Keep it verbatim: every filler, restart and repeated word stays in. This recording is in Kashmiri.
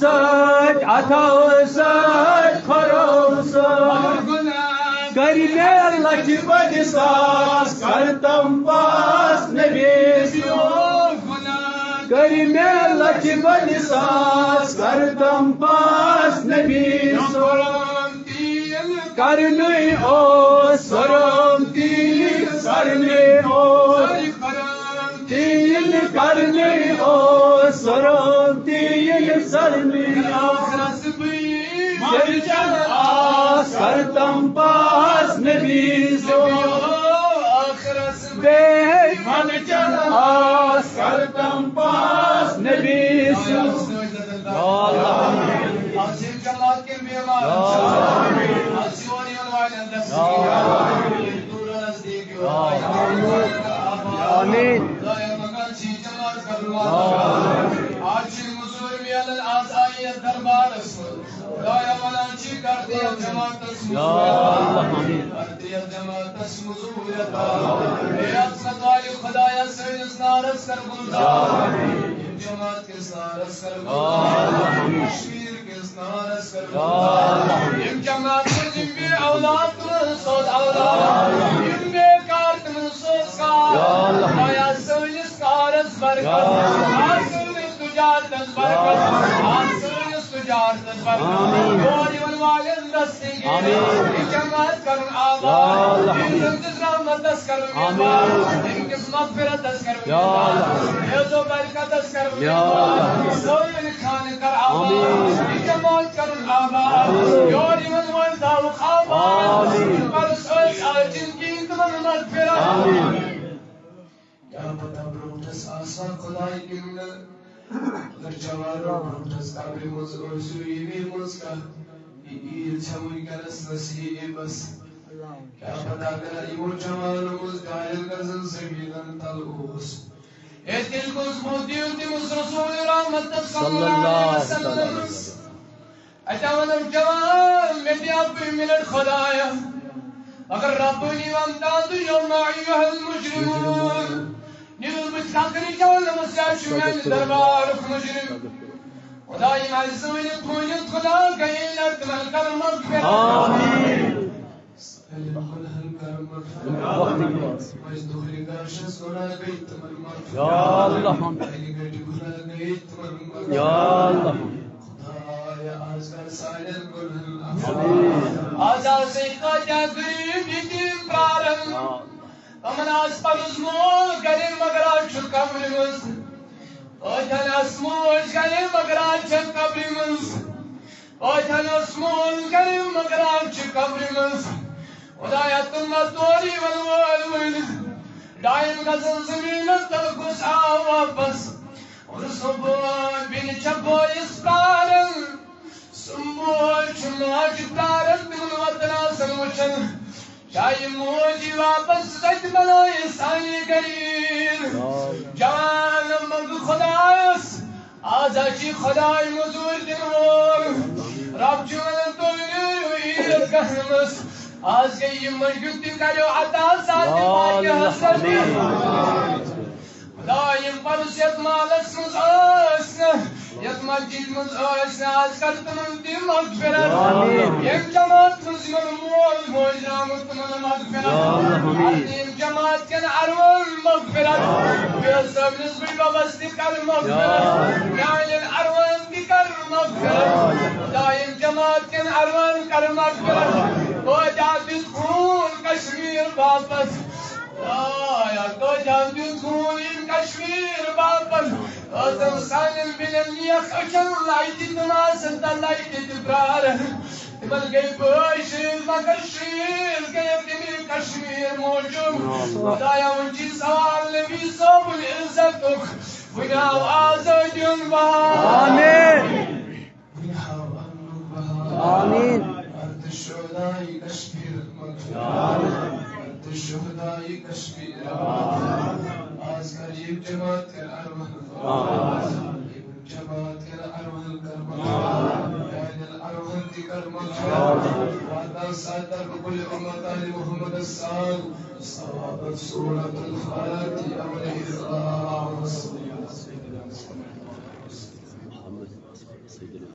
سۭتۍ، اَتھو سۭتۍ، کھۄرو سۭتۍ۔ کٔرۍ مےٚ لَچھِ بٔدِ ساس، کَر تَم پاس نبی سُنٛد۔ کٔرۍ مےٚ لَچھِ بٔدِ ساس، کَر تَم پاس نبی سُنٛد۔ کرنٕے اوس سرم تیٖل، کرنٕے اوس تیٖل، کرنٕے اوس سرم تیٖل، کرنٕے اوس۔ سرجن آس کرتم پاس نبی سُنٛد۔ بیٚیہِ منٛدچھن آس کرتم پاس نبی سُنٛد۔ یا اللہ۔ آز چھِ یِم جماعت کٮ۪ن بیمارن چھِ آسان۔ آز چھِ یور یِوان والٮ۪ن دستگیٖر۔ دوٗر نزدیٖک یور۔ آمین۔ خدایا، مگر چھِ یہِ جماعت کرُن آباد۔ آز چھِ مٔزوٗرۍ میلان، آز آیہِ یَتھ دربارس منٛز۔ خدایا، وَنان چھِ، کر دِ یَتھ جماعتس مٔزوٗرۍ۔ یا اللہ، آمین۔ کر دِ یَتھ جماعتس مٔزوٗرۍ عطا۔ اے عظمت والہِ خدایا، سٲنِس نارس کر گُلزار۔ ییٚمہِ جماعت کِس نارس کر گُلزار۔ کشمیر کِس نارس کر گُلزار۔ ییٚمہِ جماعت منٛز یِم بے اولاد تِمن سوز اولاد، یِم بے کار تِمن سوز کار۔ خدایا، سٲنِس کارس برکت، آ سٲنِس تجارتس برکت، آ سٲنِس تجارتس برکت۔ آمین۔ یور یِوان والٮ۪ن دستگیٖر۔ آمین۔ یہِ جماعت کرُن آباد۔ یا اللہ۔ یِم سٕنٛدِس رحمتس کرُن آمین۔ آباد۔ یِم کِس مغفرتس کرُن یا آباد۔ اللہ۔ فیض و برکتس کرُن یا آباد۔ اللہ۔ سٲنۍ خانہٕ کر آباد۔ آمین۔ یہِ جماعت کرُن آباد۔ آمین۔ یور یِوان وٲلۍ تھاوُکھ آباد۔ آمین۔ یِم پرُس ٲسۍ آز چھِنہٕ کِہیٖنۍ، تِمن مغفرت۔ آمین۔ کیٛاہ پتہ برونٛٹھس آسا خداے کِنہٕ نہٕ۔ مگر جوانو برونٛٹھس قبرِ منٛز ٲسِو ییٚمی منٛز کانٛہہ۔ یہِ عیٖد چھےٚ وٕنکیٚنس نصیٖبس۔ کیٛاہ پتہ اگر یِمو جوانو منٛز ڈاین گزن زٔمیٖنن تل اوس۔ ہے تیٚلہِ کُس بُتھ دِیِو تٔمِس رسول رحمتس صلی اللہ علیہ وسلمس؟ اَتہِ وَنَن جوان، مےٚ دِ اَکُے مِنٹ خدایا۔ مگر ربٲنی وَن تَتھ یوم ایُّہَا المُجرِموٗن۔ نیٖرِو بٕتھِ کَترِ جہنمَس، یہِ چھُ میٛانہِ دربارُک مُجرِم۔ خداے، یِم آسہِ زٲنِتھ ؤنِتھ خدا گٔیے نہ تِمَن کَر مغفرت۔ آمین۔ سٲلِم گۄناہن کر مغفرت۔ وقتی پاس۔ مزدوٗرِ گاشس گۄناہ گٔے تِمن مغفرت۔ یا اللہ۔ اَلہِ گٹہِ گۄناہ گٔے تِمن مغفرت۔ یا اللہ۔ خدایا، آز کر سانٮ۪ن گۄناہن عفو۔ آمین۔ آز آسے کٲتیٛاہ غریٖب یتیٖم پرارن۔ آ۔ تِمن آسہِ پنُن مول گرِ مگر آز چھُ قبرِ منٛز۔ ٲتھن آسہِ موج گرِ مگر آز چھےٚ قبرِ منٛز۔ ٲتھن اوس مول گرِ مگر آز چھِ قبرِ منٛز۔ خدایا، تِم ما تورٕ یِوان وٲلۍ وٲلۍ۔ ڈاین گژھن زٔمیٖنس تل گوٚژھ آو واپس۔ اور سُہ بوے بیٚنہِ چھےٚ بٲیِس پراران۔ سُہ بوے چھُ ماجہِ پراران، تِمن وطن آسن وٕچھان۔ چاہے موج یی واپس، سۄ تہِ بناوِ سانہِ گرِ عیٖد۔ جوان منٛگہٕ خدایس، آز ہا چھِ خداے مٔزوٗرۍ دِنہٕ وول۔ رب چھُ ونان، تُہۍ نیٖرِو عیٖد گاہن منٛز۔ آز گٔے یِمن یُتھ تہِ کریو عطا، ساتھ تہِ واتہِ حضرت۔ خداے، یِم پرُس یتھ محلس منٛز ٲسۍ نہٕ، یتھ مسجد منٛز ٲسۍ نہٕ، آز کر تِمن تہِ مغفرت۔ آمین۔ ییٚمہِ جماعت منٛز یِمن مول موج درٛامُت، تِمن مغفرت۔ آمین۔ ییٚمہِ جماعت کٮ۪ن ارواحن مغفرت۔ بیٚیہِ صٲبنِس بٕڈببس تہِ کر مغفرت۔ آمین۔ میانٮ۪ن ارواحن تہِ کر مغفرت۔ خداے، ییٚمہِ جماعت کٮ۪ن ارواحن کر مغفرت۔ توتہِ آو دیُت خوٗن کشمیر واپس۔ آیا توتہِ آو دیُت خوٗن یِم کشمیر واپس۔ ٲسن سانٮ۪ن بیٚنٮ۪ن نیک أچھن لٹہِ تِم آسن تہ لٹہِ تہِ پراران۔ تِمن گٔے بٲے شہیٖد مگر شہیٖد گٔے تِمی کشمیر موٗجوٗب۔ خدایا، وۄنۍ چھِ سوال نبی صٲبُن عزتُک، وۄنۍ آو آزٲدی ہُنٛد بہار۔ آمین۔ وٕنہِ ہاو امنُک بہار۔ آمین۔ ارد شہدائی کشمیر مغفرت۔ آمین۔ ارد شہدائی کشمیر مغفرت۔ آز کر ییٚمہِ جماعت کٮ۪ن ارواحن۔ آمین۔ ییٚمہِ جماعت کٮ۪ن ارواحن کر مغفرت۔ میانٮ۪ن ارواحن تہِ کر مغفرت۔ واتناو سردار کُلِ اُمت آلِ محمدس سان ثوابت سورة الفاتحہ علیہ السلام۔